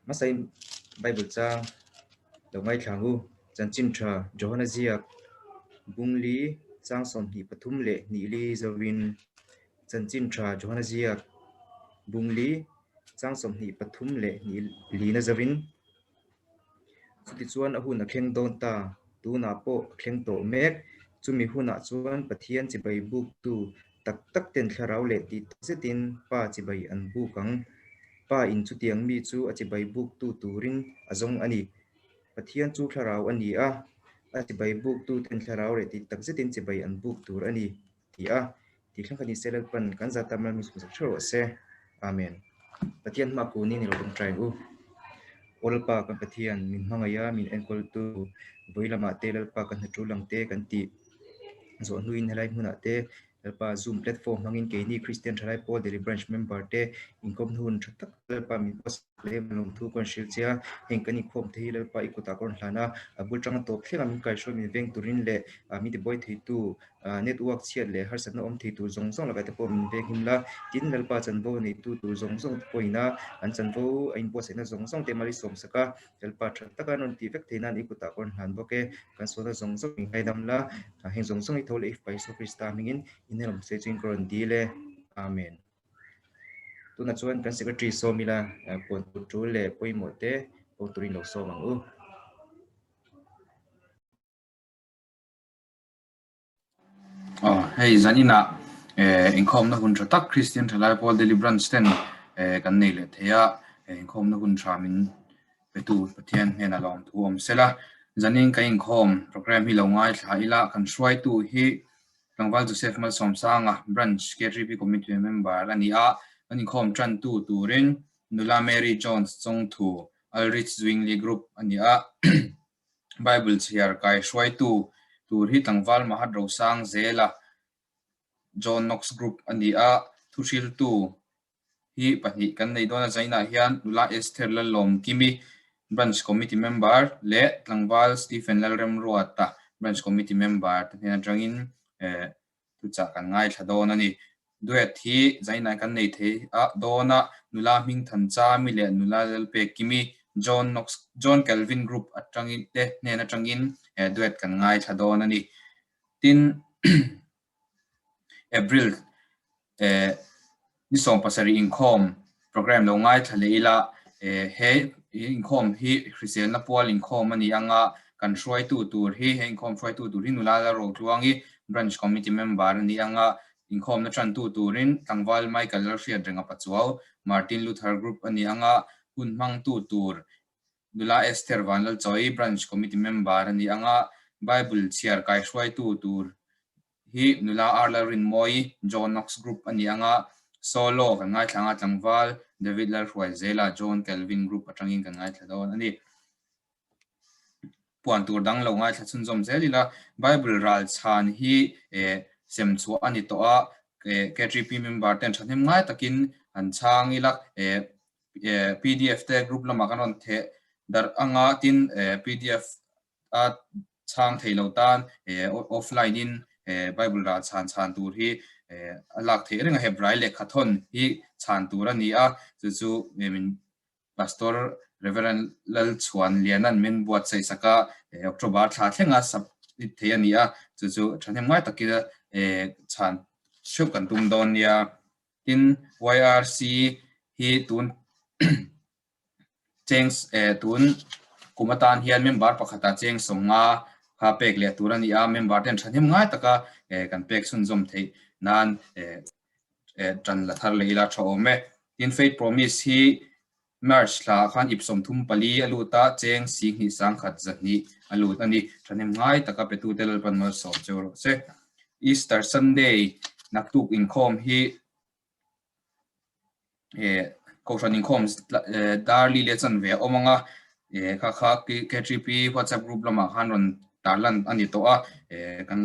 Hmasain Bible chang lo ngaithla ang u. Chanchin tha Johana ziak Bungli chang 23 leh hnihli zovin Chanchin tha Johana ziak Bungli chang 23 leh hnihlina zovin Chutichuan a hun a thleng dawn ta, tunah pawh a thleng tawh mek. Chumi hunah chuan Pathian chibai buktu tak tak ten thlarau leh tih tak zetin Pa chibai an buk ang. Pa in chutiang mi chu a chibai buktu turin a zawng a ni. Pathian chu thlarau a ni a, a chibai buktu ten thlarau leh tih tak zetin chibai an buk tur a ni. Ti a, tih thleng kha ni se Lalpan kan zata mal min sumsak ṭha rawh se. Amen. Pathian hma kunin i lo tawngtai ang u. Aw Lalpa kan Pathian, min hmangaih a, min enkawltu, vawi lamah te Lalpa kan hna ṭul ang te kan tih zawh hnuin helai hmunah te Lalpa Zoom platform hmangin keini Kristian Ṭhalai Pawl Delhi Branch member te inkawmna hun ṭha tak Lalpa min hmasa hle lawmthu ka rawn hrilh che a, heng kan inkhawm te hi Lalpa i kutah ka rawn hlan a, a bul tanga tawp thleng a min kaihhruai min veng turin leh min tibuai theitu network chhiat leh harsatna awm thei tur zawng zawng lakah te pawh min veng him la, tin Lalpa chanvo neitu tur zawng zawng te pawhin a an chanvo a inbuatsaihna zawng zawng te mal i sawm sak a, Lalpa tha taka an rawn tih vek theih nan i kutah ka rawn hlan bawk e, kan sualna zawng zawng min ngaidam la, heng zawng zawng i tho leh i fapa Isua Krista hmingin inelawm sei chuin ka rawn dil e, Amen. Tunah chuan kan secretary sawm ila puan tur tul leh pawimawh te pawh turin lo sawm ang u. Aw, hei zaninah eh inkhawmna hun tha tak Christian Thalai Pawl Delhi Branch ten eh kan nei leh thei a, inkhawmna hun tha min petu Pathian hnenah lawmthu awm sela. Zanin kan inkhawm programme hi lo ngaithla ila kan hruaitu hi Tlangval Joseph Malsawmsanga, Branch KTP Committee member a ni a, an inkhawm tantu turin Nula Mary Jones Chawngthu, Ulrich Zwingli Group a ni a. Bible chhiar kai hruaitu tur hi Tlangval Mahat Rosang Zela, John Knox Group a ni a, thuhriltu hi pahnih kan nei dawn a, zainah hian nula Esther Lallawmkimi, Branch Committee Member leh tlangval Stephen Lalremruata, Branch Committee Member te hnen atangin eh thuchah kan ngaithla dawn a ni. Duet hi zainah kan nei thei a dawn a, nula Hmingthanchami leh nula Lalpekkimi, John Knox, John Calvin Group atangin te hnen atangin eh duet kan ngaithla dawn a ni. Tin April eh ni 70 inkhawm program lo ngaithla leh ila eh he inkhawm hi hriselna pual inkhawm a ni anga kan hruaitu tur hi he inkhawm hruaitu tur hi nula la Rotluangi branch committee member a ni anga inkhawmna tantu turin tlangval Michael Lalhriatrenga Pachuau Martin Luther group a ni anga hun hmangtu tur Nula Esther Vanlalchawi Branch Committee member a ni ang a, Bible chhiar kaihruaitu tur hi nula R Lalrinmawii, John Knox Group a ni ang a, Solo kan ngaithla ang a, tlangval David Lalhruaizela, John Calvin Group atangin kan ngaithla dawn a ni. Puan tur dang lo ngaithla chhunzawm zel ila, Bible ral chhan hi sem chhuah a ni tawh a, KTP member ten thahnem ngai takin han chhang ila, PDF te group lamah kan rawn theh darh anga tin PDF a chhang thei lo tan offline in Bible rah chhan chhan tur hi a lak theih reng a Hebrai lehkha thawn hi chhan tur a ni a chu chu min Pastor Reverend Lalchhuan Lianan min buatsaih sak a October thla thlenga submit thei a ni a chu chu thahnem ngai takin chhan theuh kan tum dawn nia. Tin, YRC hi tun cheng eh tun kum atan hian member pakhata cheng 50 kha pek leh tur a ni a, member ten thahnem ngai taka eh kan pek chhunzawm theih nan eh eh tan la thar leh ila tha awm e. Tin, Faith Promise hi March thla ah khan ip 34 a lut a, cheng 10,000 sangkhat 200 a lut a ni. Thahnem ngai taka petute Lalpan malsawm cheu rawh se. Easter Sunday naktuk inkhawm hi eh Kohhran inkhawm dar li leh chanve a awm ang a, eh kha kha KTP WhatsApp group lamah khan rawn tarlan a ni tawh a, eh kan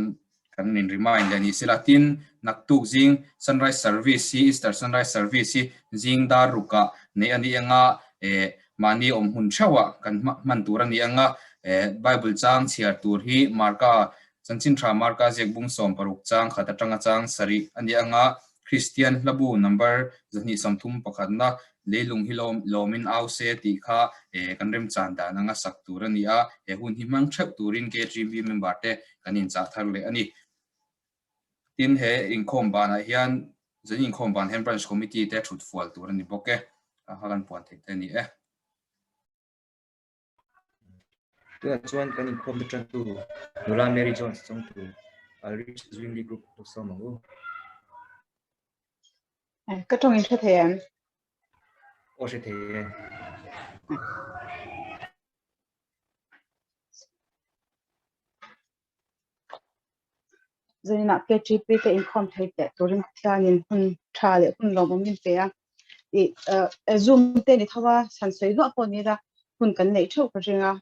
Kan in remind leh ni sela tin naktuk zing sunrise service hi Easter sunrise service hi zing dar rukah neih a ni anga eh mahni awm hun theuhah kan hman tur a ni anga eh Bible chang chhiar tur hi Marka chanchin tha Marka ziak bung 16 chang khat atanga chang sarih a ni anga Kristian hlabu number 231 na. Leilung hi lawm lawmin au se tih kha kan remchan dan anga sak tur a ni a, he hun hi hmang theuh turin KGB member te kan inchah thar leh a ni. Tin, he inkhawm banah hian zan inkhawm ban hian Branch Committee te thut fual tur a ni bawk e, a kha kan puan theih te a ni e. Tunah chuan kan inkhawmna tantu Nula Mary Jones chawngtu Ulrich Zwingli Group lo sawm ang u. Ka tawng in hre thei em? Aw hre thei e. Zaninah KTP te inkhawm thei teh turin Pathianin hun tha leh hun lawmawm min pe a. Ih Zoom te ni tho a, chhan sawi luah pawh ni ila hun kan neih theuh ka ring a,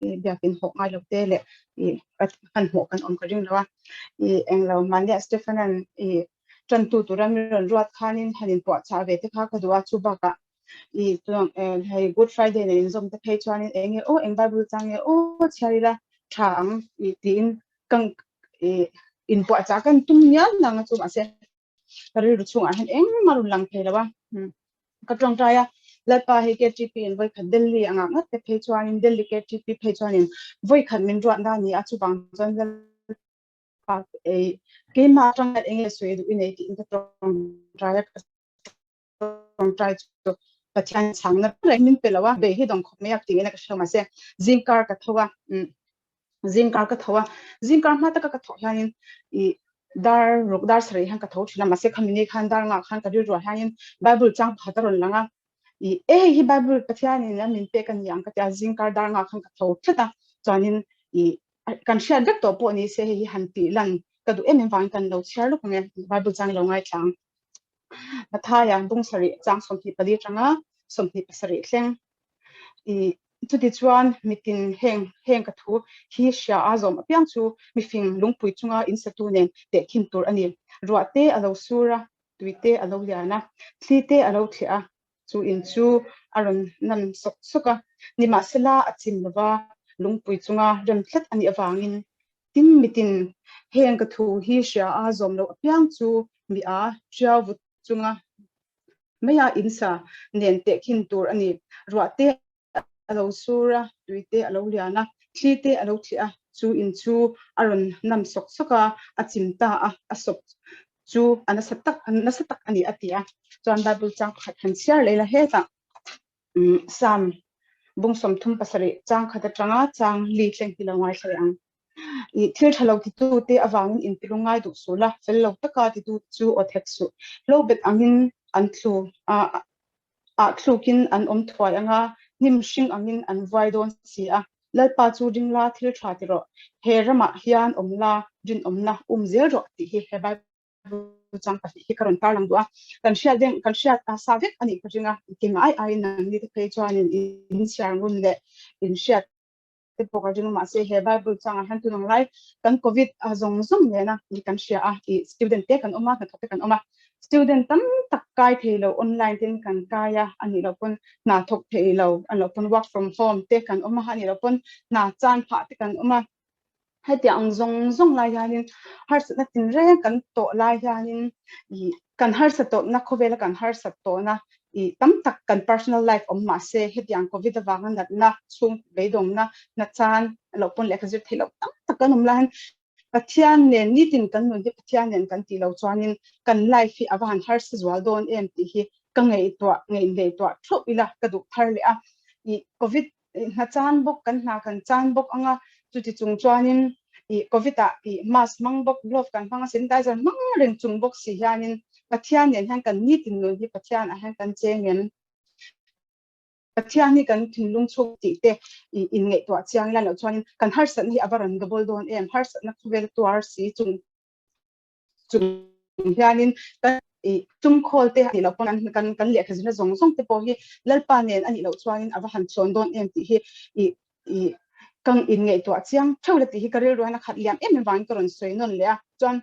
ih biakin hawh ngai lo te leh ih hmanhmawh kan awm ka ring lo a. Ih englo mahniah Stephen-a'n ih tantu tura mi rawn ruat khanin han inpuahchah ve te kha ka duh a, chu bakah i chuan hei Good Friday nen inzawm te phei chuanin eng nge aw eng Bible chang nge aw chhiar ila tha ang i tiin ka i inpuahchah kan tum ngial nang a chu mahse ka rilru chhungah hian engmah rawn lang thei lo a ka tawngtai a Lalpa hei KTP in vawikhat Delhi anga ngat te phei chuanin Delhi KTP phei chuanin vawikhat min ruat na ni a chuvang chuan Lalpa ei keimah atang hian enge sawi duh i nei tiin ka tawngtai a. tawngtai chu Pathian chhangna reng min pe lo a, bei hi dawng khawp mai a tiin a ka hre mahse zingkar ka tho a, zingkar ka tho a, zingkar hma taka ka thawh hianin i dar ruk dar sarih hian ka tho thin a, mahse khami ni khan dar ngah khan ka rilruah hianin Bible chang pakhat a rawn lang a, i e hei hi Bible Pathianin a min pek a ni ang ka ti a, zingkar dar ngah khan ka tho tlat a, chuanin i kan hriat vek tawh pawh ni se hei hi han tih lan ka duh em em vangin kan lo chhiar lawk ang e, Bible chang i lo ngaithla ang. Mathaia bung sarih chang 24 atanga 27 thleng. I chuti chuan mitin heng heng ka thu hi hria a zawm apiang chu mifing lungpui chunga in satu nen tehkhin tur a ni. Ruah te a lo sur a, tui te a lo lian a, thli te a lo thliah a, chu in chu a rawn nam sawk sawk a. Nimahsela a chim lova lungpui chunga rem tlat a nih avangin Tin, mitin heng ka thu hi hria a zawm loh apiang chu mi a ṭiau vut chunga maia insa nen tehkhin tur a ni. Ruah te a lo sur a, tui te a lo lian a, thli te a lo thliah a, chu in chu a rawn nam sawk sawk a, a chim ta a, a sawp chu a nasa tak nasa tak a ni a ti a. Chuan Bible chang pakhat han chhiar leh ila hetah Psalm bung 37 chang khat atanga chang li thleng hi lo ngaithla leh ang. I thil tha lo titu te avangin in tilung ngai duh suh la, fel lo taka titu chu aw thek suh. Hlo bet angin an thlu a ah thlukin an awm thuai anga, hnim hring angin an vuai dawn si a. Lalpa chu ring la, thil tha ti rawh. He ramah hian awm la, rinawmna um zel rawh tih hi he Bible chang pahnih hi ka rawn tarlang duh a, kan hriat veng kan hriat a sa vek a nih ka ring a, keimah ai aiin nangni te phei chuanin in chhiar ngun leh in hriat te pawh ka ring a, mahse he Bible changah hian tunang lai kan Covid a zawng zawng nena ni kan hria a, ih student te kan awm a, hnathawk te kan awm a, student tam tak kai thei lo online ten kan kai a, a nih loh pawn hna thawk thei lo, a nih loh pawn work from home te kan awm a, a nih loh pawn hna chan phah te kan awm a. Hetiang ang zawng zawng lai hianin harsatna tinreng kan tawh lai hianin ih kan harsat tawhna khawvela kan harsat tawhna ih tam tak kan personal life awm mah se hetiang covid avanga natna chhung beidawngna na chan loh pawn lehkha zir theih loh tam tak kan awm lai hian Pathian nen nitin kan nun hi Pathian nen kan tih loh chuanin kan life hi a va han harsa zual dawn em tih hi ka ngaihtuah ngaihtuah theuh ila ka duh thar leh a ih covid hna chan bawk kan hna kan chan bawk anga chuti chung chuanin ih covid ah ih mask hmang bawk glove kan hmang a sanitizer hmang reng chung bawk si hianin Pathian nen hian kan nitin nun hi Pathian ah hian kan cheng em Pathian hi kan thinlung chhung tih te ih in ngaihtuah chiang ila loh chuanin kan harsatna hi a va rawn double dawn em harsatna khawvel tuar si chung chung hianin kan i tum khawl te anih loh pawn an kan kan lehkha zirna zawng zawng te pawh hi Lalpa nen anih loh chuanin a va han chhawn dawn em tih hi i i ka in ngaihtuah chiang theuh la tih hi ka rilru hian a khat liam em em vangin ka rawn sawi nawn leh a chuan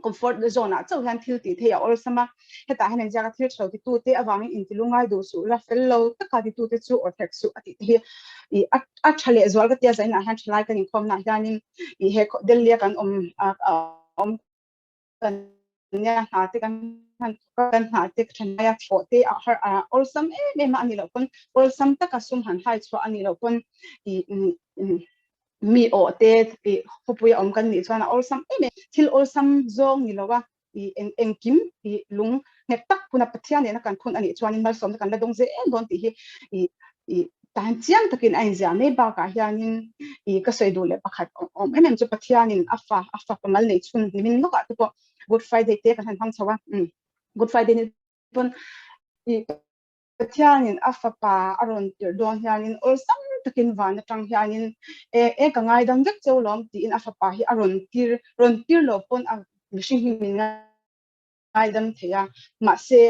comfort zone ah chauh hian thil tih theih a awlsam a hetah hian inziak a thil tho titu te avangin intilu ngai duh suh la fel lo taka titu te chu awrh hlek suh a tih te hi i a a tha leh zual ka tia zainah hian thalai kan inkhawmna ah hianin i he Delhi a kan awm a awm kan. nia hna te kan han thawk a, kan hna te thenai a thawh te a har a awlsam em em a anih loh pawn awlsam taka sum han hai chhuah anih loh pawn ih mi awh te ih khawpui a awm kan nih chuan a awlsam em em thil awlsam zawng ni lo a ih eng engkim ih lung nghet tak phun a Pathian nena kan phun anih chuanin malsawmna kan la dawng zel dawn tih hi ih ih tan chiang takin a inziah mai bakah hianin ih ka sawi duh leh pakhat awm em em chu Pathianin a fa a fapa mal neih chhun nimin lawkah te pawh Good Friday te kan han hmang chho a umm Good Friday ni pawn ih Pathianin a fapa a rawn tirh dawn hianin awlsam takin van atang hianin e e ka ngaidam vek cheu lawm tiin a fapa hi a rawn tir rawn tir lo pawn a mihring hi min ngaidam thei a mahse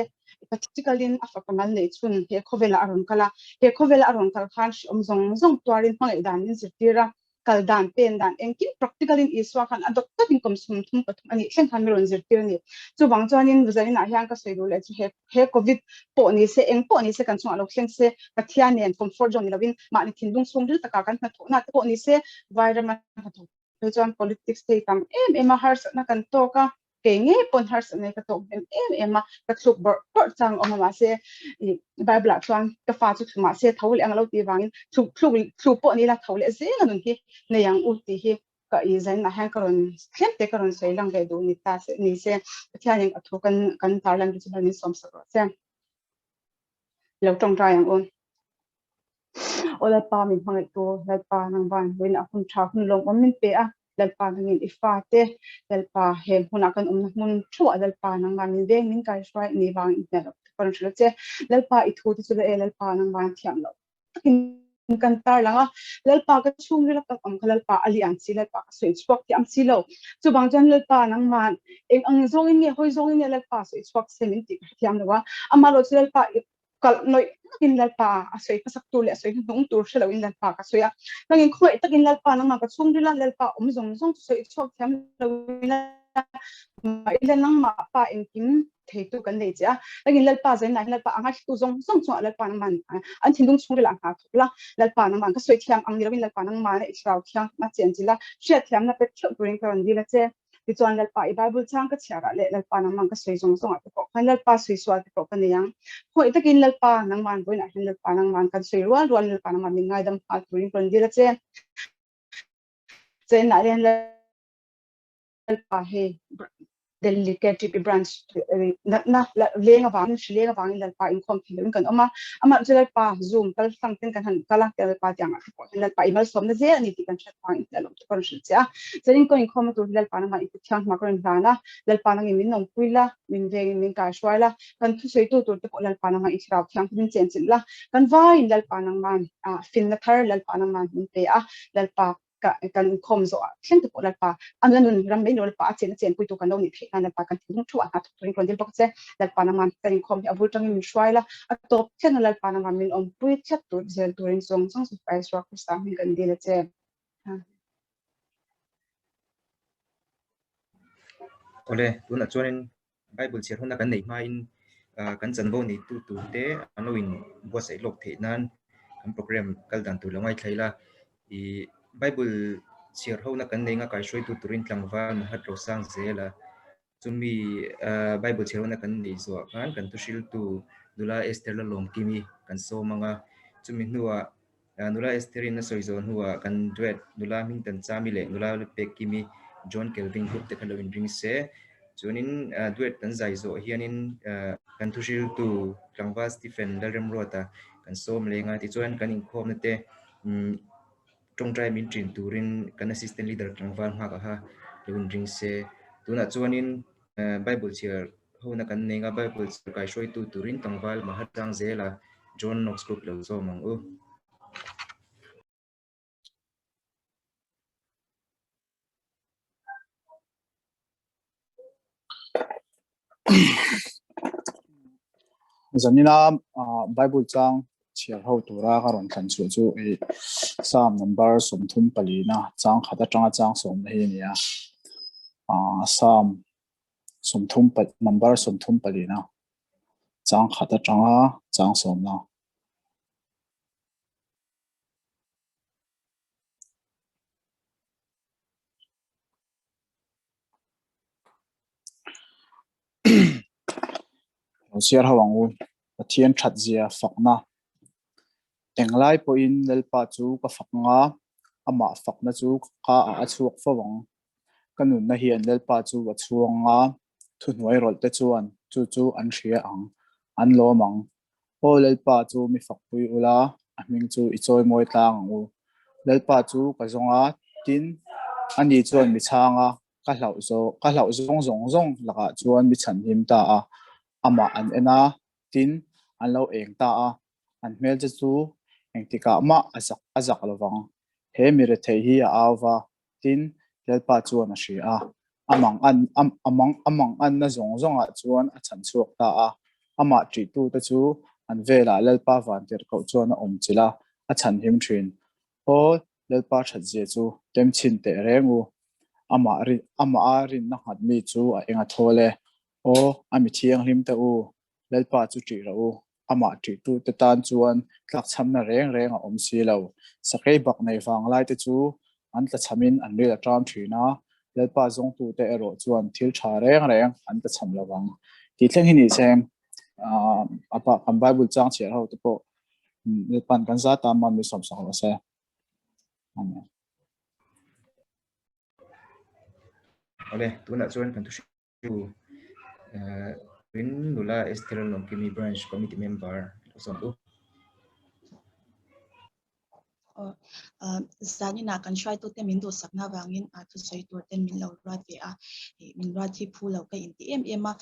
practical-in a fapa mal neih chhun he khawvelah a rawn kal a he khawvela a rawn kal khan hriawm zawng zawng tuarin hmangaih dan min zirtir a kal dan pen dan engkim practical-in Isua khan a dawt takin kum 33 a nih thleng khan mi rawn zirtir a ni. Chuvang chuanin Zaninah hian ka sawi duh leh chu he he Covid pawh ni se eng pawh ni se kan chungah lo thleng se Pathian nen comfort zone ni lovin mahni thinlung chhungril takah kan hnathawhna te pawh ni se Vairama hnathawk phei chuan politics te hi tam em em a harsatna kan tawk a kei ngei pawn harsatna hi ka tawk hnem em em a, ka thluk bawrh bawrh chang awm a mahse ih Bible ah chuan ka fa chu thlu mahse tho leh ang lo tih vangin thluk thluk thlu pawh ni ila tho leh zel a nun hi nei ang u tih hi ka ih zainah hian ka rawn thlem te ka rawn sawi lang ve duh ni ta se ni se Pathianin a thu kan kan tarlan te chu min sawm sak rawh che lo tawngtai ang u. Aw Lalpa min hmangaihtu Lalpa nangvan vawiin a hun tha hun lawmawm min pe a Lalpa nangin i fate Lalpa he hmunah kan awmna hmun thuah Lalpa nangmah min veng min kaihruai ni vang in hmel ka rawn hrilh a che Lalpa i thu te chu la e Lalpa nangmah thiam loh takin kan tar lang a Lalpa ka chhungril a ka awm kha Lalpa a lian si Lalpa ka sawi chhuak thiam si lo chuvang chuan Lalpa nangmah eng ang zawngin nge hawi zawngin nge Lalpa sawi chhuak se min tih ka hrethiam lo a amaherawhchu chu Lalpa i kalh nawih takin Lalpa a sawi hmasak tur leh a sawi hnuhnung tur hre loin Lalpa ka sawi a. Nangin khawngaih takin Lalpa nangmah ka chhungril a, Lalpa awm zawng zawng chu sawi chhuak thiam loin mah ila nangmah pa engkim theitu kan nei che a. Nangin Lalpa zainah hian Lalpa a ngaithlitu zawng zawng chungah Lalpa nangmah an thinlung chhungrilah hna thawk la, Lalpa nangmah ka sawi thiam ang ni loin Lalpa nangmah i thlarau thianghlim a chenchilh a, hriatthiamna pe theuh turin ka rawn dil a che. Tichuan Lalpa i Bible chang ka chhiar ah leh Lalpa nangmah ka sawi zawng zawng ah te pawh khan Lalpa sawi sual te pawh ka nei ang. Khawngaih takin Lalpa nangmah vawiin ah hian Lalpa nangmah kan sawi rual rual in Lalpa nangmah min ngaidam nghal turin ka rawn dil a che. Chen ah hian Lalpa hei Delhi KTP branch natna leng avangin hri leng avangin Lalpa inkhawm thei loin kan awm a. Amah chu Lalpa Zoom kal hlang ten kan han kal a, Lalpa tiang ah te pawh hian Lalpa i malsawmna zel a ni tih kan hriat vangin hlauh loh te ka rawn hrilh che a. Chuanin ka inkhawmna tur hi Lalpa nangmah i thianghma ka rawn hlan a, Lalpa nangin min awmpui la, min vengin min kaihruai la, kan thusawitu tur te pawh Lalpa nangmah i thlarau thianghlim in chenchilh la, kan vaiin Lalpa nangman finna thar Lalpa nangman min pe a, Lalpa ka kan inkhawm zawh ah thleng te pawh Lalpa a nuna nun ram mai lo Lalpa a chen a chenpui tu kan lo nih theih nan Lalpa kan thinlung thu ah hna thawk turin ka rawn dil bawk che. Lalpa nangman kan inkhawm hi a bul tangin min hruai la, a tawp thleng a Lalpa nangman min awmpui tlat tur zel turin zawng zawng chu Isua Krista hming kan dil a che. Amen. Awle, tunah chuanin Bible chhiar huna kan neih hmain kan chanvo neitu turte an lo in buatsaih lawk theih nan kan program kal dan tur lo ngaithla ila. Ih Bible chhiar hona kan nei nga kaihruaitu turin tlangval Mahat Rosang zela chumi Bible chhiar hona kan neih zawhah khan kan thuhriltu nula Esther Lalawmkimi kan sawm ang a, chumi hnuah Nula Estherin a sawi zawh hnuah kan duet nula hming tan Chami leh nula Pek Kimi John Kelvin group te kha lo inring se. Chuanin duet kan zai zawh hianin kan thuhriltu tlangval Stephen Lalremruata kan sawm leng a, tichuan kan inkhawmna te tawngtai min ṭin turin kan assistant leader tlangval nghak aha lo inring se. Tunah chuanin Bible chhiar hona kan nei nga Bible chhiar kaihruaitu turin tlangval Mahatang zela John Knox Group lo zawm ang u. Zanina Bible chang chhiar ho tura ka rawn thlan chhuah chu i Psalm number 34 na chang khat atanga chang sawm na hi a ni a. Psalm 30 number 34 na chang khat atanga chang sawm na. Lo chhiar ho ang u. Pathian that zia fakna. Englai pawhin Lalpa chu ka fak nga, amah fakna chu ka ah a chhuak fo ang. Ka nunna hian Lalpa chu a chhuang nga, thuhnuai rawlh te chuan chu chu an hria ang, an lawm ang. Aw Lalpa chu mi fakpui ula, a hming chu i chawi mawi tlang ang u. Lalpa chu ka zawng a, tin, ani chuan mi chhang a, ka hlauh zawh ka hlauh zawng zawng zawng lakah chuan mi chhanhim ta a, amah an en a, tin, an lo eng ta a, an hmel che chu engtikah mah a zak a zak lovang. He mi rethei hi a au va, tin, Lalpa chuan a hria a, a mang an a mang a mang anna zawng zawngah chuan a chhan chhuak ta a, amah ṭihtute chu an velah Lalpa vantirhkoh chuan a awm chilh a, a chhanhim ṭhin. Aw, Lalpa ṭhatzia chu tem chhin teh reng u, amah rin amah a rinna nghat mi chu a eng a thawl e. Aw, a mi thianghlim te u, Lalpa chu ṭih rawh u, amah ṭihtute tan chuan tlakchhamna reng reng a awm si lo. Sakei bak nei vanglai te chu an tlachhamin an ril a ṭam ṭhin a, Lalpa zawngtute erawh chuan thil ṭha reng reng an tlachham lo vang. Tih thleng hi ni seng, a kan Bible chang chhiar ho te pawh Lalpa'n kan zat a man mi sawmsak rawh se. Amen. Awle, tunah chuan kan thuhriltu Rin Nula Esther Lawmkimi Branch Committee Member lo sawm u. Zaninah kan hruaitute min duhsakna avangin thusawi tur ten min lo ruat ve a, min ruat hi phu lo ka inti em em a.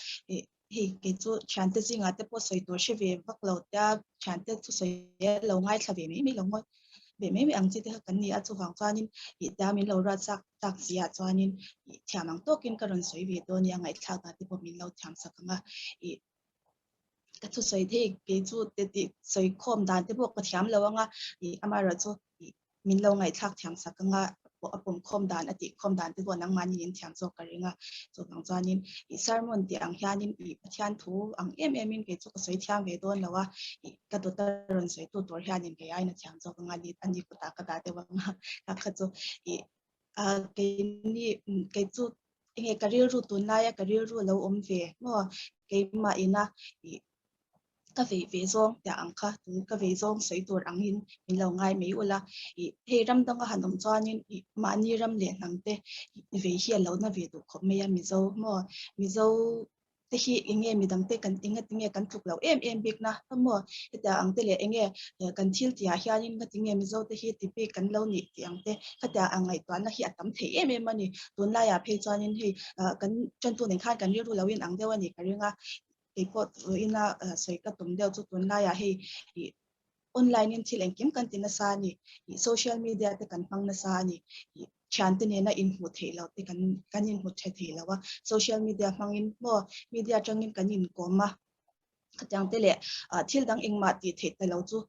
Hei kei chu thiante zingah te pawh sawi tur hre ve vak lo tia thiante chu sawi lo ngaithla ve mai mai lo maw ve mai mai ang chi te kha kan ni a chuvang chuanin ih tia min lo ruat chak tak zia chuanin ih thiam ang tawkin ka rawn sawi ve dawn nia ngaihthlak dan te pawh min lo thiam sak ang a ih ka thusawi thei kei chu te tih sawi khawm dan te pawh ka thiam lo ang a ih amaherawhchu ih min lo ngaihthlak thiam sak anga a pawm khawm dan a tih khawm dan te pawh nangmahni in thiam zawk ka ring a chuvang chuanin i sermon tih ang hianin i Pathian thu ang em em in kei chu ka sawi thiam ve dawn lo a i ka dawta rawn sawi tu tur hianin kei aiin a thiam zawk anga ni ani kutah ka dah deuh anga ka kha chu i a keini kei chu enge ka rilru tunlaia ka rilru lo awm ve maw keimah ina i ka vei ve zawng tih ang kha tun ka vei zawng sawi tur angin min lo ngai mai ula ih hei ram danga han awm chuanin ih mahni ram leh hnam te vei hi a lo na ve duh khawp mai a Mizo maw Mizo te hi eng nge midang te kan eng nge kan tluk loh em em bik na maw hetiang ang te leh eng nge kan thil tih ah hianin ngati nge Mizo te hi ti bik kan lo nih tih ang te khatiang ang ngaihtuahna hi a tam thei em em a ni tunlaiah phei chuanin hei kan tantu nen khan kan rilru lo in ang deuh a ni ka ring a. Kei pawh ina sawi ka tum deuh chu tunlaiah hei ih online in thil engkim kan ti nasa a ni. Ih social media te kan hmang nasa a ni. Ih thiante nena inhmuh theih loh te kan kan inhmu tha thei lo a. Social media hmangin maw media atangin kan inkawm a. Khatiang te leh ah thil dang engmah tih theih ta lo chu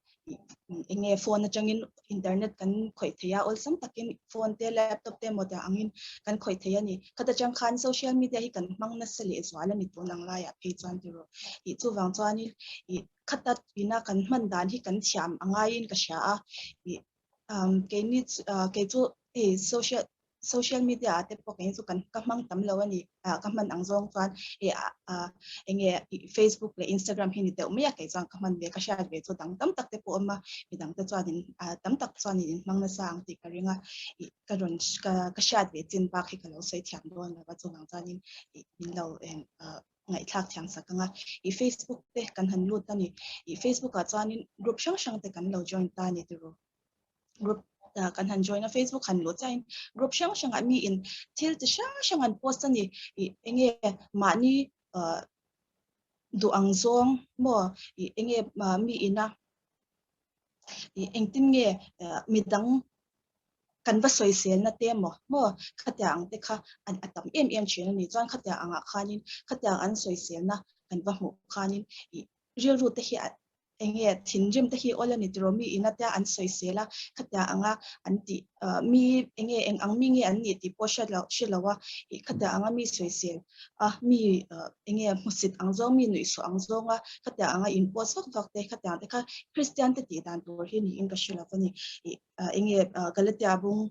eng nge phone atangin internet kan khawih thei a awlsam takin phone te laptop te emaw tah angin kan khawih thei a ni khata tang khan social media hi kan hmang nasa leh zual a ni tun ang laiah phei chuan tiraw ih chuvang chuanin ih khata ina kan hman dan hi kan thiam a ngaiin ka hria a ih keini kei chu hei social social media ah te pawh kei chu kan ka hmang tam lo a ni ah ka hman ang zawng chuan ih ah eng nge ih Facebook leh Instagram hi ni deuh mai a kei chuan ka hman ve ka hriat ve chu dang tam tak te pawh a awm a midang te chuan in ah tam tak chuan in hmang nasa ang tih ka ring a ih ka rawn ka ka hriat ve chin bak hi ka lo sawi thiam dawn lo a chuvang chuanin ih min lo eng ah ngaihthlak thiam sak ang a ih Facebook te kan han lut a ni ih Facebook ah chuanin group hrang hrang te kan lo join ta a ni tiraw. group kan han join a Facebook han luh chiahin group hrang hrangah mi in thil chi hrang hrang an post a ni ih enge mahni duh ang zawng maw ih enge mi ina ih engtin nge midang kan va sawiselna te emaw maw khatiang ang te kha an a tam em em thin a ni chuan khatiang angah khanin khatiang an sawiselna kan va hmuh khanin ih rilru te hi a enge thinrim te hi awl a ni tiraw mi in atia an sawisel a khatia anga an tih mi enge eng ang mi nge an nih tih pawh hriat loh hre lo a ih khatia anga mi sawisel a mi enge hmusit ang zawng mi nuihsawh ang zawng a khatia anga in post vak vak te khatia ang te kha Kristian te tih dan tur hi niin ka hre lo a ni ih enge Galatia bung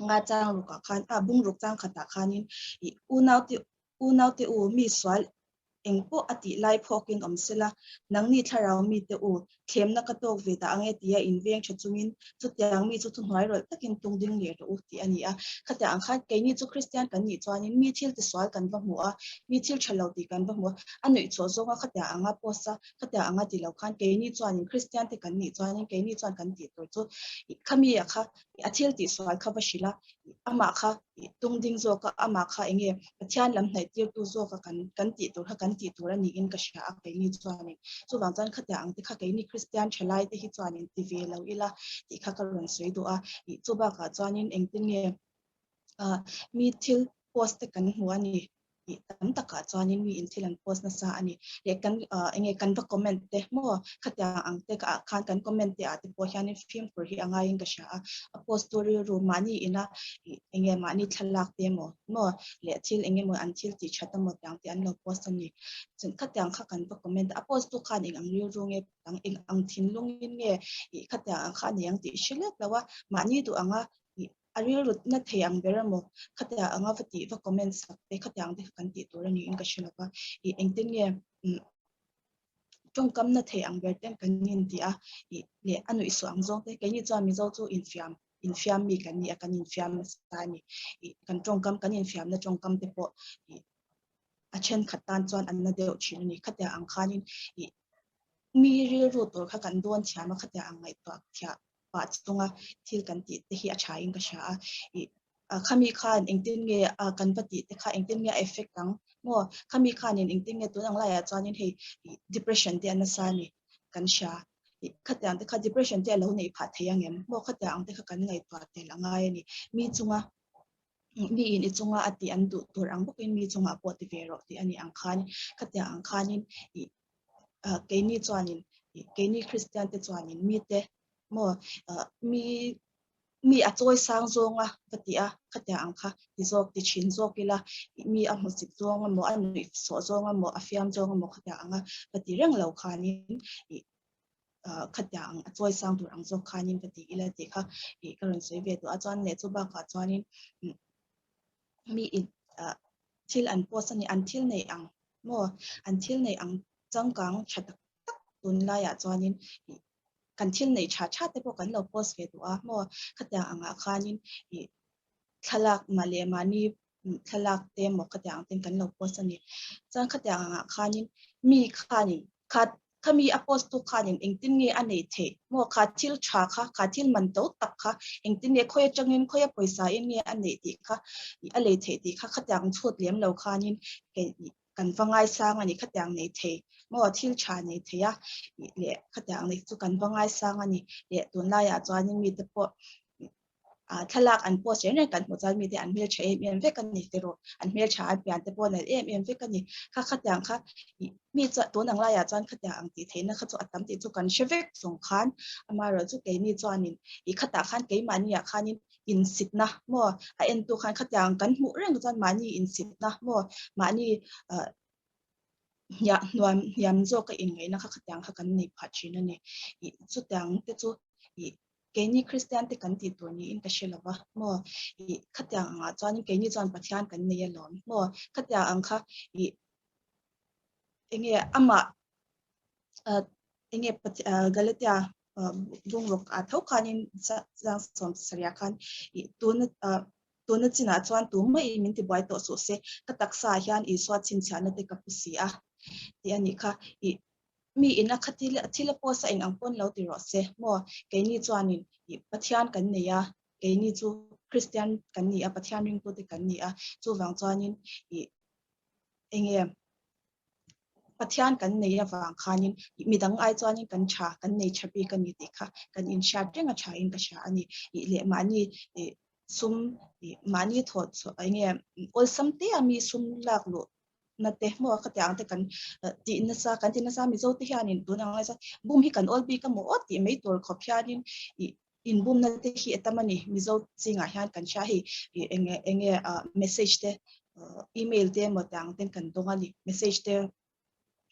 nga chang rukah khan a bung ruk chang khatah khanin ih unau te unau te u mi sual. Eng pawh a tih lai phawkin awm sela, nangni thlarau mite u, thlemna ka tawk ve dah ange tia inveng tha chungin chutiang mi chu thuhnuai rawlh takin tung ding leh rawh u tih a ni a. Khatiang ang khan keini chu Kristian kan nih chuanin mi thil tisual kan va hmu a, mi thil tha lo tih kan va hmu a, a nuih chhuah zawnga khatiang anga post a, khatiang anga ti lo khan keini chuanin Kristian te kan nih chuanin keini chuan kan tih tur chu khami a kha a thil tihsual kha va hrilh a, amah kha tung ding zawk a, amah kha eng nge Pathian lam hnaih tirtu zawk a kan kan tih tur kha kan tih tur a niin ka hria a keini chuanin. Chuvang chuan khatiang ang te kha keini Kristian thalai te hi chuanin ti ve lo ila tih kha ka rawn sawi duh a. Ih chu bakah chuanin engtin nge ah mi thil post te kan hmu a ni. Tih tam takah chuanin mi in thil an post nasa a ni. Leh kan ah enge kan va comment te maw khatiang ang te ah khan kan comment te ah te pawh hianin fimkhur hi a ngaiin ka hria a. A post tu rilru mahni ina ih enge mahni thlalak te emaw maw leh thil eng emaw an thil tih that emaw tiang te an lo post a ni. Chuan khatiang kha kan va comment a, a post tu khan eng ang rilru nge ang eng ang thinlungin nge ih khatiang ang kha a ni ang tih hre lek lo a, mahni duh anga ih A rilru na thei ang ber emaw khatiang anga va tih va comment sak te khatiang te kha kan tih tur a niin ka hre lo va, ih engtin nge umm tawngkam na thei ang ber ten kan intih a, ih leh a nuihsuah ang zawng te keini chuan Mizo chu infiam infiam mi kan ni a kan infiam nasa a ni, ih kan tawngkam kan infiamna tawngkam te pawh ih a thenkhat tan chuan an na deuh thin a ni, khatiang ang khanin ih mi rilru tur kha kan dawn thiam a khatiang ang ngaihtuah thiah. pah chunga thil kan tih te hi a tha in ka hria a, ih khami khan engtin nge a kan va tih te kha engtin nge a effect ang maw khami khanin engtin nge tun ang laiah chuanin hei ih depression te a nasa a ni kan hria ih khatiang te kha depression te a lo neih phah thei ang em maw khatiang ang te kha kan ngaihtuah tel a ngai a ni mi chunga mi in i chunga a tih an duh tur ang bawkin mi chungah pawh ti ve rawh tih a ni ang khan khatiang ang khanin ih keini chuanin keini Kristian te chuanin mite maw mi mi a chawi sang zawnga ka ti a khatiang ang kha ti zawk ti thin zawk ila mi a hmusit zawng emaw a nuih sawh zawng emaw a fiam zawng emaw khatiang anga ka ti reng lo khanin khatiang ang a chawi sang tur ang zawk khanin ka ti ila tih kha ka rawn sawi ve duh a chuan leh chu bakah chuanin mi in thil an post a ni an thil nei ang maw an thil nei ang changkang tha tak tak tunlaiah chuanin kan thil nei tha tha te pawh kan lo post ve duh a maw khatiang angah khanin ih thlalak mah leh mahni thlalak te emaw khatiang ang ten kan lo post a ni chuan khatiang angah khanin mi khanin kha Khami a post tu khanin engtin nge a neih theih maw? Kha thil tha kha, kha thil man to tak kha engtin nge khawi atangin khawi a pawisa in nge a neih tih kha a lei theih tih kha khatiang chhut lem lo khanin kan va ngaisang a ni khatiang nei thei maw thil tha nei thei a leh khatiang nei chu kan va ngaisang a ni leh tunlaiah chuanin mite pawh ah thlalak an post reng reng kan hmuh chuan mite an hmeltha em em vek a ni tiraw an hmeltha an pian te pawh nalh em em vek a ni kha khatiang kha ih mi chuan tun ang laiah chuan khatiang ang tih theihna kha chu a tam tih chu kan hre vek chung khan amaherawhchu chu keini chuanin ih khatah khan keimahniah khanin insitna maw a entu khan khatiang kan hmuh reng chuan mahni insitna maw mahni ah hniah hnuam hniam zawk a inngaihna kha khatiang kha kan nei phah thin a ni ih chutiang te chu ih Keini Kristian te kan tih tur niin ka hre lo va maw? Ih khatiang angah chuanin keini chuan Pathian kan nei alawm maw? Khatiang ang kha ih enge amah ah enge Galatia bungruk ah tho khanin chang sawm sarih khan ih tuna ah tuna chinah chuan tumah min tibuai tawh suh se ka taksa ah hian Isua chhinchhiahna te ka pu si a tih a nih kha ih Mi in a kha thil thil a post a eng ang pawn lo ti rawh se maw? Keini chuanin ih Pathian kan nei a, keini chu Kristian kan ni a, Pathian ringtute kan ni a, chuvang chuanin ih enge Pathian kan nei avang khanin ih midang ai chuanin kan tha, kan nei tha bik a ni tih kha kan inhriat reng a tha in ka hria a ni. Ih leh mahni ih sum ih mahni thawh chhuah enge awlsam te a mi sum lak luh na te maw khatiang te kan tih nasa kan ti nasa Mizo te hianin tun ang lai chuan bum hi kan awl bik a maw aw tih mai tur khawp hianin ih inbumna te hi a tam a ni Mizo zingah hian kan hria hei ih enge enge ah message te email te emaw tiang ten kan dawng a ni message te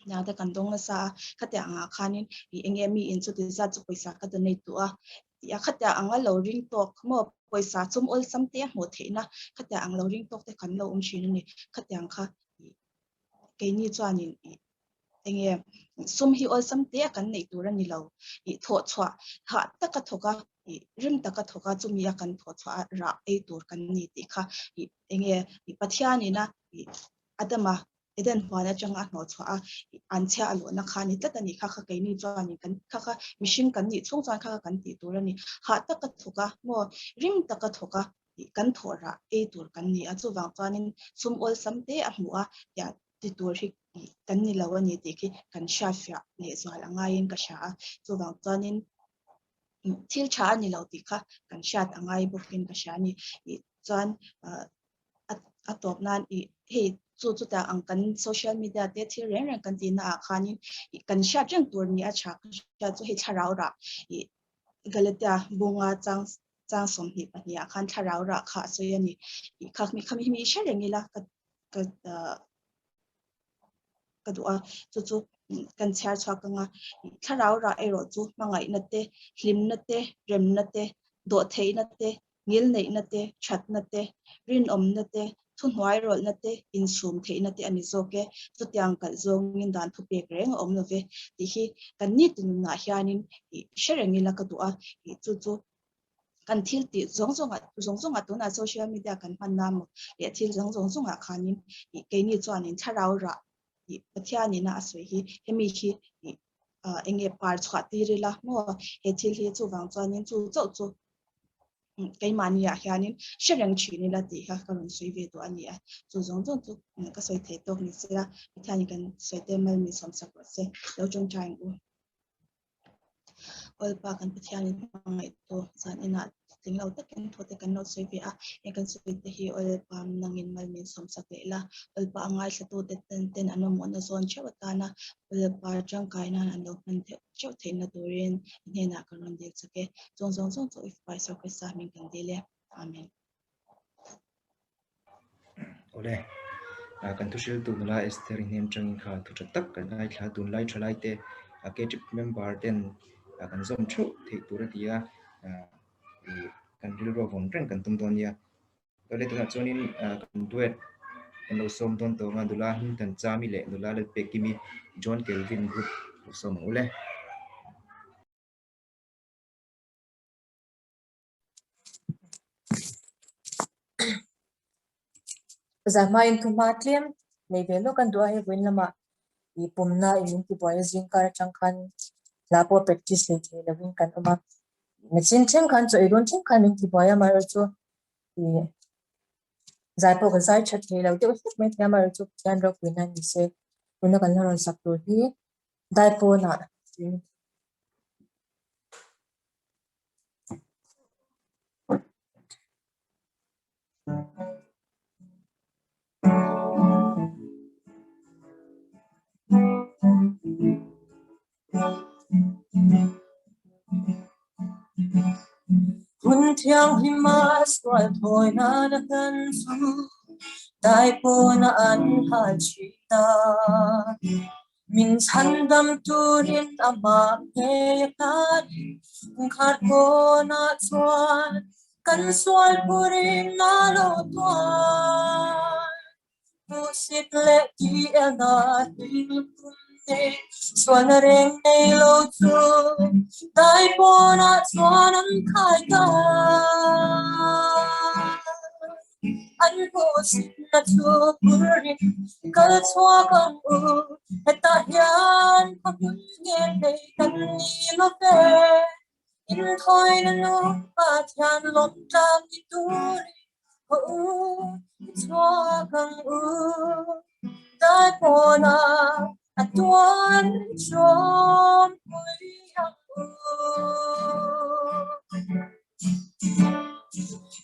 tiang te kan dawng nasa a khatiang ah khanin ih enge mi in chuti zat chu pawisa ka donate duh a tih a khatiang anga lo ring tawk maw pawisa chum awlsam te a hmuh theihna khatiang ang lo ring tawk te kan lo awm thin a ni khatiang kha. keini chuanin ih enge sum hi awlsam te a kan neih tur a ni lo. Ih thawh chhuah hah taka thawk a, ih rim taka thawk a chumi a kan thawh chhuah a rah ei tur kan ni tih kha ih enge ih Pathianin a ih Adama Eden huan atanga a hnawh chhuah a, anchhia a luhna kha a ni tlat a nih kha kha keini chuanin kan kha kha mihring kan nih chhung chuan kha kha kan tih tur a ni. Hah taka thawk a maw rim taka thawk a ih kan thawh rah ei tur kan ni a, chuvang chuanin sum awlsam te a hmuh a tiah ti tur hi kan ni lo a ni tih khi kan hriatfiah lehzual a ngaiin ka hria a, chuvang chuanin thil tha a ni lo tih kha kan hriat a ngai bawkin ka hria a ni. Ih chuan a tawp nan ih hei chu chuta ang kan social media te thil reng reng kan tihna ah khanin ih kan hriat reng tur ni a tha ka hriat chu hei thlarau rah ih Galatia bunga chang chang 22 ah khan thlarau rah kha a sawi a ni. Ih kha mi kha mi hi hre reng ila ka ka ka duh a, chu chu kan chhiar chhuak anga thlarau rah erawh chu hmangaihna te, hlimna te, remna te, dawhtheihna te, ngilneihna te, thatna te, rinawmna te, thuhnuai rawlhna te, insum theihna te a ni zawk e. Chutiang kalh zawngin dan thupek reng a awm lo ve tih hi kan nitin nunah hianin hre reng ila ka duh a, chu chu kan thil tih zawng zawngah zawng zawngah tunah social media kan hman na maw leh thil dang zawng zawngah khanin ih keini chuanin thlarau rah ih Pathianin a a sawi hi hemi hi ih ah eng nge par chhuah tir ila maw he thil hi chuvang chuanin chu chauh chu keimahni ah hianin hre reng thin ila tih kha ka rawn sawi ve duh a ni a, chu zawng zawng chu ka sawi thei tawk ni se la Pathianin kan sawi te mal min sawmsak rawh se lo tawngtai ang u. Awlpa kan Pathianin hmangaihtu zan inah tling lo takin thu te kan lo sawi ve a, heng kan sawi te hi Awlpa nangin mal min sawmsak leh la, Awlpa a ngaithlatu te ten ten an mamawhna zawn theuh atana Awlpa tangkai nan an lo hman theuh theuh theihna turin i hnenah kan rawn dil chak e. Chung zawng zawng chu i Fapa Isua Krista hming kan dil e. Amen. Awle, kan thu hriltu nula Esther i hnem tangin kha thu tha tak kan ngaithla tunlai thalai te KTP member ten kan zawm theuh theih tur a ti a, kan rilru a vawn reng kan tum dawn nia. Awle tunah chuanin kan duet kan lo sawm dawn tawh ang a, nula Hmingthan Chami leh nula Lalpekimi John Kelvin group lo sawm ang ule. Zahmain thuhma tlem nei ve lawk an duh a, hei vawiin lamah ih pumna in min tibuai a zing kar atang khan hla pawh practice leh thei lovin kan awm a, machine thleng khan chaw ei dawn thleng khan min tibuai a amaherawhchu ih zai pawh ka zai tha thei lo deuh hlek mai thei a amaherawhchu Pathian ropuina ni se tuna kan la rawn sak tur hi daipawnah Hun thianghlim a sual thawi nan a hlan chu daipawn a an hal thin a. Min chhandam turin amah ngei a hlan kungkhar kawnah chuan kan sual phurin a lo tuar. Hmuhsit leh tih elna hlim kum nei sualna reng nei lo chu daipawnah chuan an khai ta. An hmuhsitna chu phurin kal chhuak ang u, hetah hian ka hmun ngel thei kan ni lo ve. Inthawina nu Pathian lawm tlang ni turin haw u, i chhuak ang u. Daipawnah a tuan ṭawmpui ang u.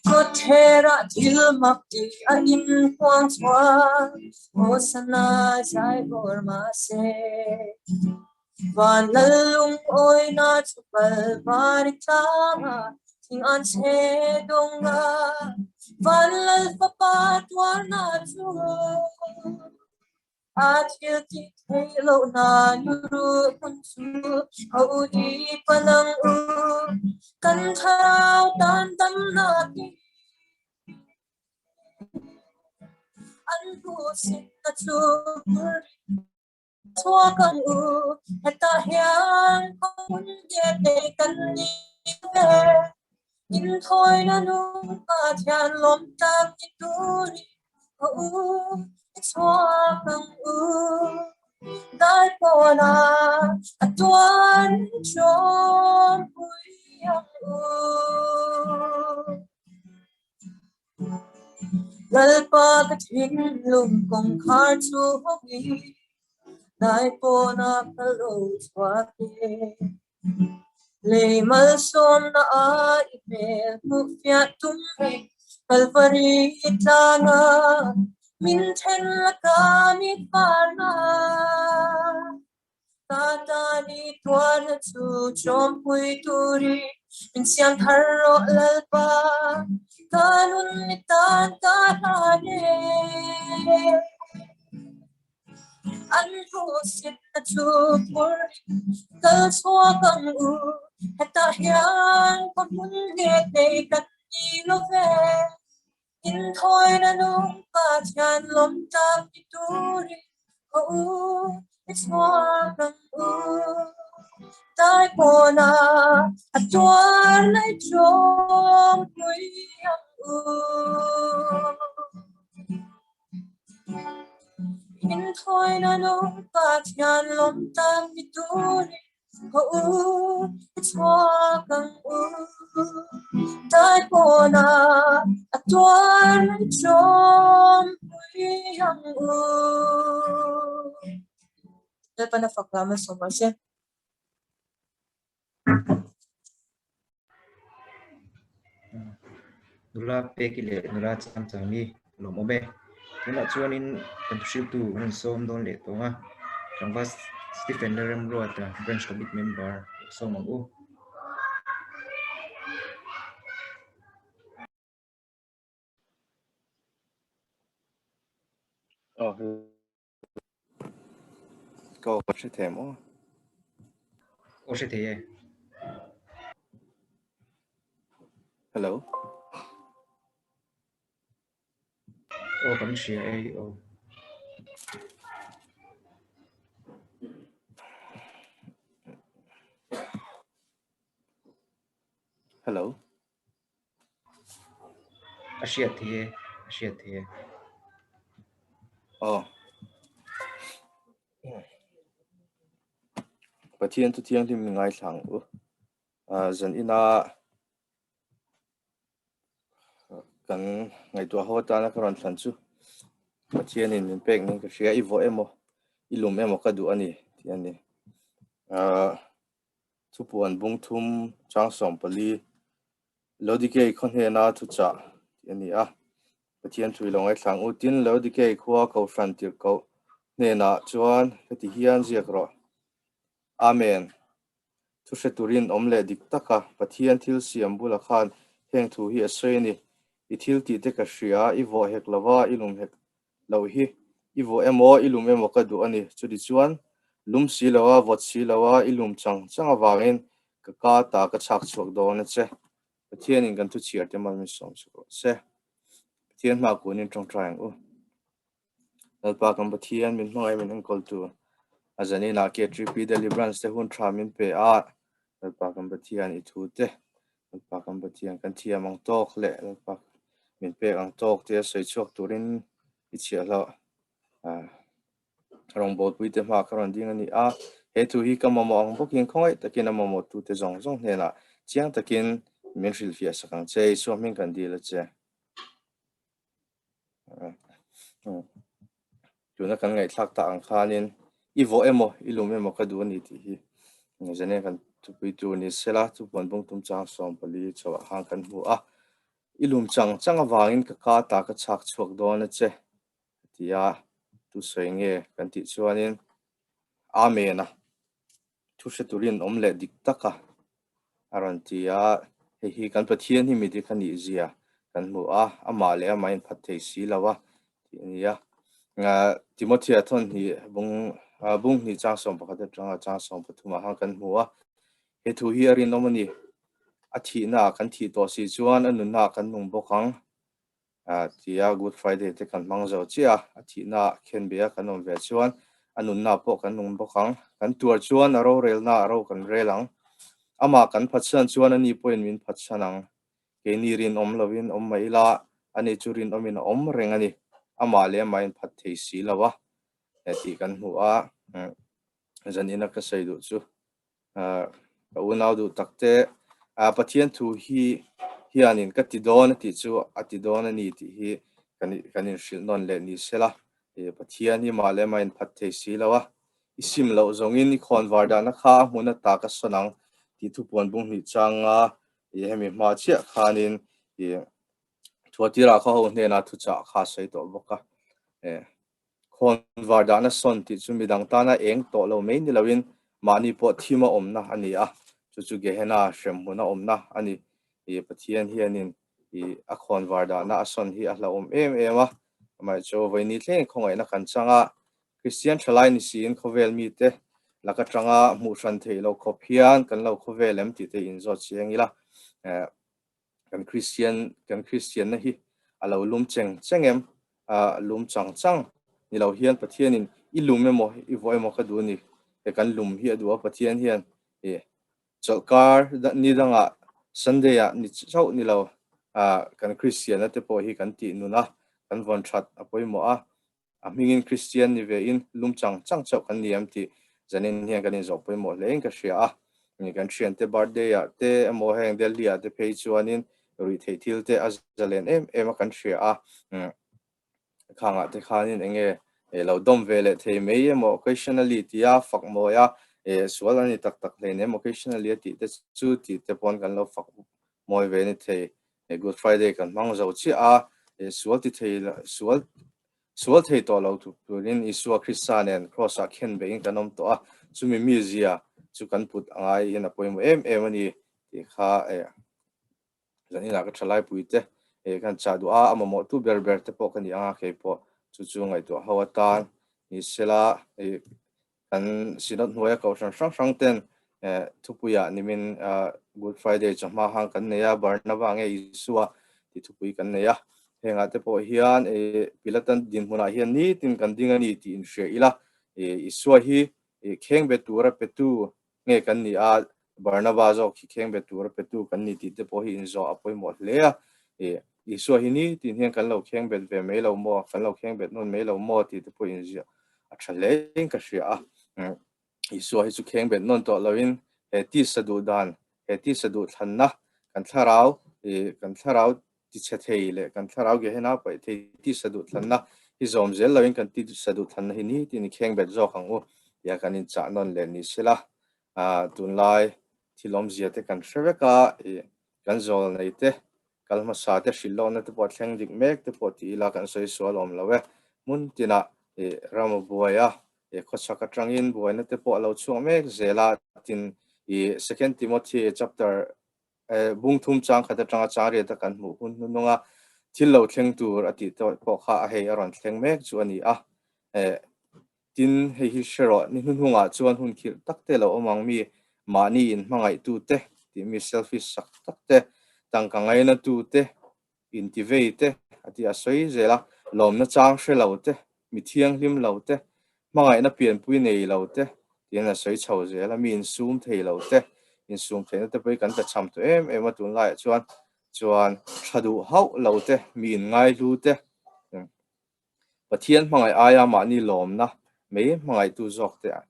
Kawtherah thil mak tih a inhuang chhuak, Hosana zai bawr mahse. Van lal lungawina chu Kalvari tlanga thing an chhe dawng a, Van lal fapa tuarna chu. A thil tih theih loh na nuru hmun chu ho i pan ang u, kan thlarau tan damnak in. An hmuhsitna chu chhuak ang u, hetah hian khawhmun nge nei kan ni ve. Inthawina nung Pathian lawm tak ni turin ka u, i chhuak ang u. Dai pawna a tuar tawmpui ang u. Lalpa ka thinlung kawngkhar chu hawngin dai pawna ka lo chhuak e. Lei malsawmna a i hmel hmuh fiah tum hi Kalvari tlanga min then laka mi farna. Ka tan i tuarna chu chawmpui turin min siam thar rawh Lalpa, ka nun i tan ka hlan e. An hmuhsitna chu phurin kal chhuak ang u, hetah hian khaw hmun nge nei kan ni lo ve. Inthawina nung Pathian lawm tak ni turin ka u i chhuak ang u. Tai pawna a tuar lai tawngpui ang u. Inthawina nung Pathian lawm tak ni turin ka u i chhuak ang u. Tai pawna a tuar lai tawngpui ang u. Lalpan a fak lam a sawm rawh se. Nula Peki leh nula Changchangi lawm awm e. Tunah chuanin kan thuhriltu an rawn sawm dawn leh tawng a, tlangval Stephen Lalremruata Branch Committee Member sawm ang u. Aw Ka aw hre thei maw? Aw hre thei e. Hello. Aw kan hria e aw. Hello. A hriat thei e, a hriat thei e. Aw. Pathian chu thianghlim min ngaithla ang u. Ah, zan ina kan ngaihtuah ho atana ka rawn thlan chu Pathianin min pek nin ka hria i vawh emaw i lum emaw ka duh a ni tih a ni. Ah, Thupuan bung thum chang 14 Laodikei khaw hnena thuchah tih a ni a. Pathian thui lo ngaithlang u. Tin, Laodikei khua Kohhran tirhkoh hnenah chuan heti hian ziak rawh. Amen. Thu hre turin awm leh dik taka Pathian thil siam bula khan heng thu hi a sawi a ni. I thil tih te ka hria, i vawh hek lova, i lum hek loh hi i vawh emaw i lum emaw ka duh a ni. Chuti chuan lum si lo a, vawt si lo a, i lum chang chang avangin ka ka ta ka chhak chhuak dawn a che. Pathianin kan thuchhiar te mal min sawm chhuak rawh se. Pathian hma kunin tawngtai ang u. Lalpa kan Pathian min hmangaih min enkawltu a zaninah KTP Deliverance te hun tha min pe a, Lalpa kan Pathian i thu te Lalpa kan Pathian kan thiam ang tawk leh Lalpa min pek ang tawk te sawi chhuak turin i chhiahhlawh rawngbawlpui te hma ka rawn ding a ni a. He thu hi ka mamawh ang bawkin khawngaih takin a mamawhtute zawng zawng hnenah chiang takin min hrilhfiah sak ang che. Isua hming kan dil a che. Tuna kan ngaihthlak tak ang khanin i vawh emaw i lum emaw ka duh a ni tih hi zane kan thupui tur ni sela chupuan bung tum chang 14 chhoah khan kan hmu a. I lum chang chang avangin ka ka ta ka chhak chhuak dawn a che a ti a, tu sawi nge kan tih chuanin Amen a. Thu hre turin awm leh dik tak a, a rawn ti a. Hei hi kan Pathian hi mi dik a nih zia kan hmu a, amah leh amah in phat thei si lo a tih a ni a. Timothea thawn hnih bung bung hnih chang 11 atanga chang 13 ah khan kan hmu a. He thu hi a rinawm a ni. A thihna ah kan thih tawh si chuan a nunna ah kan nung bawk ang. Tia Good Friday te kan hmang zo chiah a, a thihna ah khenbeh a kan awm ve chuan a nunna pawh kan nung bawk ang. Kan tuar chuan a rorelna a ro kan rel ang. Amah kan phatsan chuan ani pawhin min phatsan ang. Keini rinawm lovin awm mai ila, ani chu rinawmin a awm reng a ni. Amah leh amah in phat thei si lo a tih kan hmu a, zanina ka sawi duh chu. Ka unau duh tak te, Pathian thu hi hianin ka ti dawn a tih chu a ti dawn a ni tih hi kan kan inhrilh nawn leh ni se la. Pathian hi mah leh mah inphat thei si lo a, i sim loh zawngin i khawnvar dahna kha a hmun ata ka sawn ang tih thupuan bung hnih changa hemi hma chiah khanin Thuatirah khaw ho hnenah thuchah kha a sawi tawh bawk a. Khawnvar dahna sawn tih chu midang tana eng tawh lo mai ni loin mahni pawh thim a awmna a ni a, chu chu Gehenna hremhmun a awmna a ni. Pathian hianin a khawnvar dahna a sawn hi a hlauhawm em em a, amaherawhchu vawiini thlengin khawngaihna kan chang a, Kristian thalai ni siin khawvel mite lak atanga hmuh hran theih loh khawp hian kan lo khawvel em tih te inzawt chiang ila. Kan Kristian kan Kristianna hi a lo lum cheng cheng em? A lum chang chang ni lo hian Pathianin i lum emaw i vaw emaw ka duh a ni. He kan lum hi a duh a Pathian hian i chawlhkar ni dangah Sunday ah ni chauh ni lo kan Kristianna te pawh hi kan tih nun a, kan vawn that a pawimawh a. A hmingin Kristian ni ve in lum chang chang chauh kan ni em tih zanin hian kan inzawh pawimawh hle in ka hria a. Kan thiante birthday ah te emaw heng Delhi ah te phei chuanin ruih theih thil te a zalen em em a kan hria a. Khangah te khanin enge lo dawm ve leh thei mai emaw occasionally tia fak mawi a, sual a ni tak tak hleinem occasionally a tih te chu tih te pawn kan lo fak mawi ve ni thei. Good Friday kan hmang zo chiah a, sual ti thei sual Sual thei tawh lo turin Isua Krista nen Kraws-ah khen beihin kan awm tawh a, chumi mizia chu kan put a ngaiin a pawimawh em em a ni tih kha zaninah ka thalaipui te kan chah duh a, a mamawhtu ber ber te pawh ka ni ang a, kei pawh chu chu ngaihtuah ho atan ni sela Kan Synod hnuaia kohhran hrang hrang ten thupuiah nimin Good Friday chawhma hang kan nei a, Barnaba nge Isua tih thupui kan nei a. Hengah te pawh hian Pilatan dinhmunah hian nitin kan ding a ni tih inhria ila, Isua hi kheng be tura petu nge kan ni a, Barnaba zawk hi kheng be tura petu kan ni tih te pawh hi inzawh a pawimawh hle a. Isua hi nitin hian kan lo kheng bet ve mai lo maw, kan lo kheng bet nawn mai lo maw tih te pawh inziah a tha hle in ka hria a. Isua hi chu kheng bet nawn tawh loin he tisa duh dan, he tisa duh thlanna kan thlarau, kan thlarau tichhe thei leh kan thlarau Gehenna paih thei tisa duh thlanna hi zawm zel loin kan tisa duh thlanna hi nitin i kheng bet zawk ang u tia kan inchah nawn leh ni sela. Tunlai thil awmzia te kan hre vek a, kan zawl nei te kal hmasa te hrilh lohna te pawh a thleng dik mek te pawh ti ila kan sawi sual awm lo e. Hmun tinah ih ram a buai a, ih khawchhak atangin buaina te pawh a lo chhuak mek zel a, tin ih Second Timothy chapter eh bung thum chang khat atanga chang riat a kan hmuh hun hnuhnung a, thil lo thleng tur a tih tawh pawh kha a hei a rawn thleng mek chu a ni a. Eh Tin, hei hi hre rawh, ni hnuhnungah chuan hun khirh tak te lo awm ang mi, mahni inhmangaihtu te, tih mi selfish sak tak te, tangka ngainatu te, intivei te, a tih a sawi zel a, lawmna chang hre lo te, mi thianghlim lo te, hmangaihna pianpui nei lo te, tiin a sawi chho zel a, mi insum thei lo te, insum theihna te pawh hi kan tlachham tawh em em a tunlaiah chuan, chuan tha duh hauh lo te, mi inngaihlu te, Pathian hmangaih aia mahni lawmna mai hmangaihtu zawk te an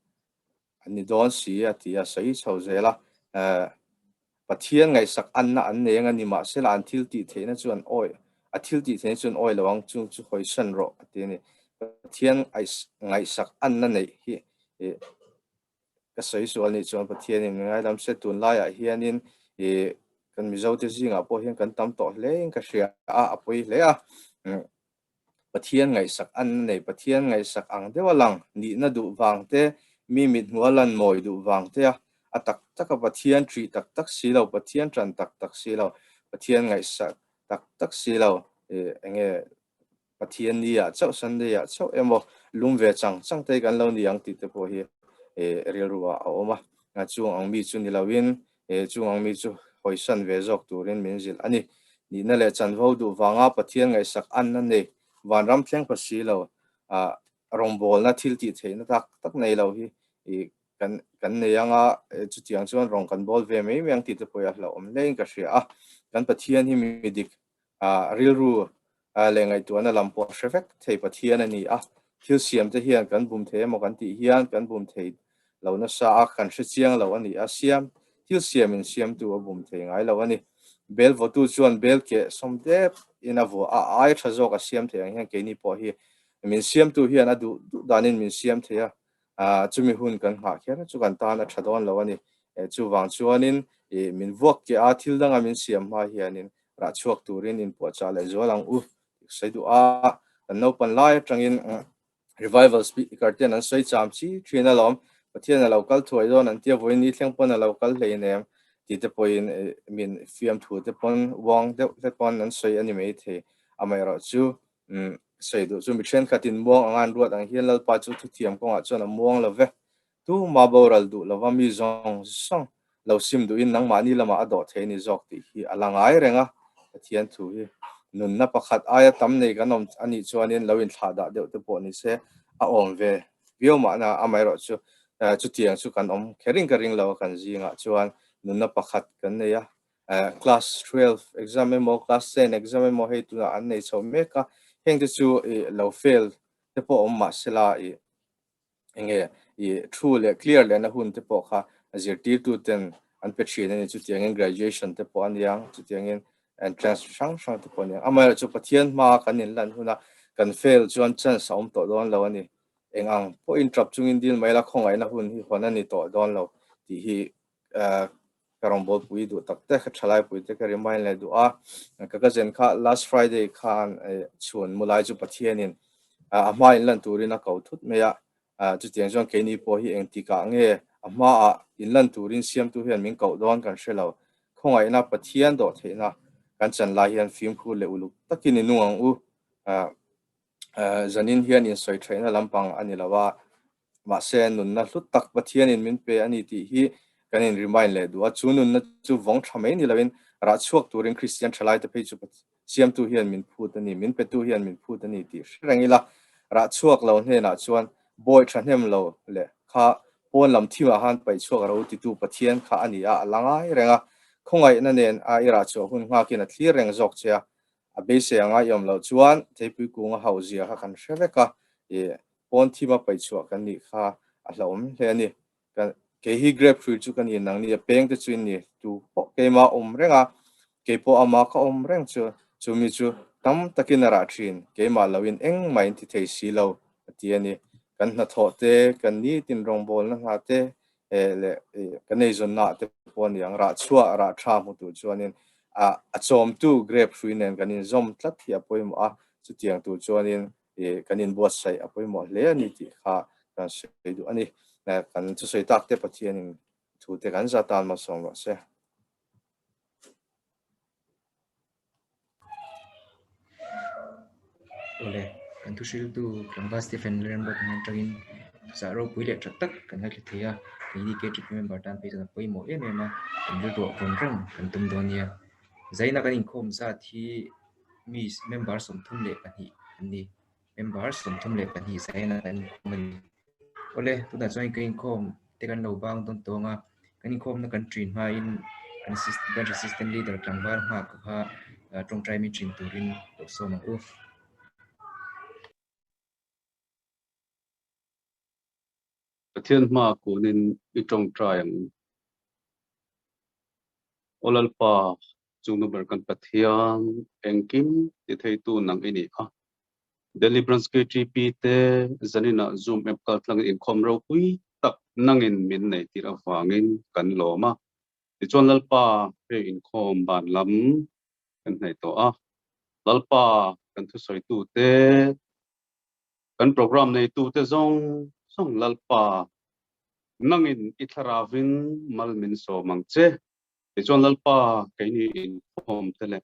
ni dawn si a ti a sawi chho zel a. Pathian ngaihsak anna an nei anga nimahsela an thil tih theihna chu an awi a thil tih theihna chu an awi lo ang chung chu hawisan rawh a ti a ni. Pathian ngaihsak anna neih hi ka sawi sual nih chuan Pathianin min ngaidam se tunlaiah hianin ih kan Mizote zingah pawh hian kan tam tawh hle in ka hria a, a pawi hle a. Pathian ngaihsak an nei, Pathian ngaihsak ang deuh a lang nihna duh vang te, mi mithmuh a lan mawi duh vang te a, a tak taka Pathian ṭih tak tak si lo, Pathian ṭan tak tak si lo, Pathian ngaihsak tak tak si lo, ih enge Pathian ni ah chauh Sunday ah chauh emaw lum ve chang chang te kan lo ni ang tih te pawh hi rilru ah a awm a, chung ang mi chu ni lo in chung ang mi chu hawisan ve zawk turin min zilh a ni. Nihna leh chanvo duh vanga Pathian ngaihsak anna nei vanram thleng pha si lo rawngbawlna thil tih theihna tak tak nei lo hi kan kan nei anga chutiang chuan rawng kan bawl ve mai mai ang tih te pawh hi a hlauhawm hle in ka hria a. Kan Pathian hi mi dik rilru leh ngaihtuahna lam pawh hre vek thei Pathian a ni a. Thil siam te hian kan bum thei emaw kan tih hian kan bum thei lo nasa a, kan hre chiang lo a ni a. Siam thil siamin siamtu a bum thei ngai lo a ni. Bel vawtu chuan bel keh sawm dep in a vuah a, a ai tha zawk a siam thei ang hian keini pawh hi min siamtu hian a duh duh danin min siam thei a, chumi hun kan nghah kher chu kan tan a tha dawn lo a ni. Chuvang chuanin min vuak keh a, thil danga min siam hma hianin rah chhuak turin inpuahchah leh zual ang u tih ka sawi duh a. Kan naupan lai atangin revival speaker ten an sawi cham chi thin alawm, Pathian a lo kal thuai dawn an tia vawiin ni thleng pawn a lo kal hlein em tih te pawhin min fiamthu te pawn uang deuh te pawn an sawi a ni maithei. Amaherawh chu sawi duh chu mi thenkhatin muang anga an ruat ang hian Lalpa chu thuthiam kawngah chuan a muang lo ve. Tuma boral duh lova mi zawng zawng lo sim duhin nangmahni lamah a dawh thei a ni zawk tih hi a la ngai reng a, Pathian thu hi nunna pakhat aia tam nei kan awm a nih chuanin lo inthlahdah deuh te pawh ni se a awm ve viau mahna amaherawh chu chutiang chu kan awm kherin ka ring lo a kan zingah chuan nunna pakhat kan nei a, class 12 exam emaw class 10 exam emaw hei tunah an nei chho mek a, heng te chu ih lo fail te pawh awm mahsela ih enge ih thu leh clear lehna hun te pawh kha zirtirtu ten an pe thin a ni, chutiangin graduation te pawh a niang, chutiangin entrance hrang hrang te pawh a niang. Amaherawhchu Pathian hmaa kan inlan huna kan fail chuan chance a awm tawh dawn lo a ni. Eng ang pawhin tap chungin dil mai la khawngaihna hun hi hawn a ni tawh dawn lo tih hi ka rawngbawlpui duh tak te ka thalaipui te ka remind leh duh a ka cousin kha last Friday khan chhun mu lai chu Pathianin a hma in lan turin a ko thut mai a chutiang chuan keini pawh hi engtikah nge a hmaah in lan turin siamtu hian min koh dawn kan hre lo khawngaihna Pathian dawh theihna kan chan lai hian fimkhur leh uluk takin i nung ang u Zanin hian insawi theihna lampang a ni lo a, mahse nunna hlu tak Pathianin min pe a ni tih hi kan in remind leh duh a, chu nunna chu vawng tha mai ni loin rah chhuak turin Kristian thalaite phei chu siamtu hian min phut a ni, min petu hian min phut a ni tih hre reng ila, rah chhuak lo hnenah chuan bawi thahnem lo leh kha pawn lam thimah khan paih chhuak ro titu Pathian kha a ni a, a la ngai reng a, khawngaihna nen a i rah chhuah hun nghakin a thlir reng zawk che a, A beisei anga i awm loh chuan theipui kung a hauh zia kha kan hre vek a, ih pawn thim a paihchhuah kan nih kha a hlauhawm hle a ni. Ka kei hi grape hrui chu ka ni nang ni a peng te chu in ni tu pawh keimah awm reng a, kei pawh ama ka awm reng chu chumi chu tam takin a rah thin, keimah loin engmah in ti thei si lo a ti a ni. Kan hnathawh te, kan nitin rawngbawlna hna te leh kan eizawnna ah te pawh a ni ang, rah chhuah, rah tha hmu tur chuanin a chawmtu grape hrui nen kan inzawm tlat hi a pawimawh a, chutiang tur chuanin kan inbuatsaih a pawimawh hle a ni tih kha kan sawi duh a ni. Kan thusawi tak te Pathianin thu te kan za tan malsawm rawh se. Awle, kan thuhriltu tlangval Stephen Lalremruat hmang atangin zah ropui leh tha tak kan ngaithla thei a, keini KTP member tan phei chuan a pawimawh em em a, kan rilruah vawn reng kan tum dawn nia. Zaina kan inkhawm zat hi mi member 32 an ni. Member 32 zaina kan inkhawm a ni. Awle, tunah chuan ka inkhawm te kan lo bang dawn tawng a, kan inkhawmna kan ṭin hmain kan branch assistant leader tlangval nghak kha ṭawngṭai min ṭin turin lo sawm ang u. Pathian hma kunin i ṭawngṭai ang u. Aw Lalpa, chungnu ber kan Pathian, engkim ti theitu nang i ni a. Delhi Branch KTP te zaninah Zoom app kaltlangin inkhawm ropui tak nangin min neih tir avangin kan lawm a. Tichuan Lalpa hei inkhawm ban lam kan hnaih tawh a. Lalpa kan thusawitu te, kan program neitu te zawng zawng Lalpa nangin i thlaravin mal min sawm ang che. Tichuan Lalpa keini inkhawm te leh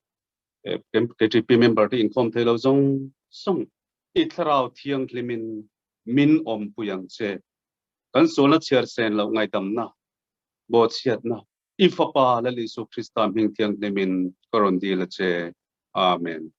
KTP member te inkhawm thei lo zawng zawng i thlarau thianghlimin min awmpui ang che. Kan sualna chhiar sen loh ngaihdamna, bawhchhiatna. I Fapa Lal Isu Krista hming thianghlimin ka rawn dil a che. Amen.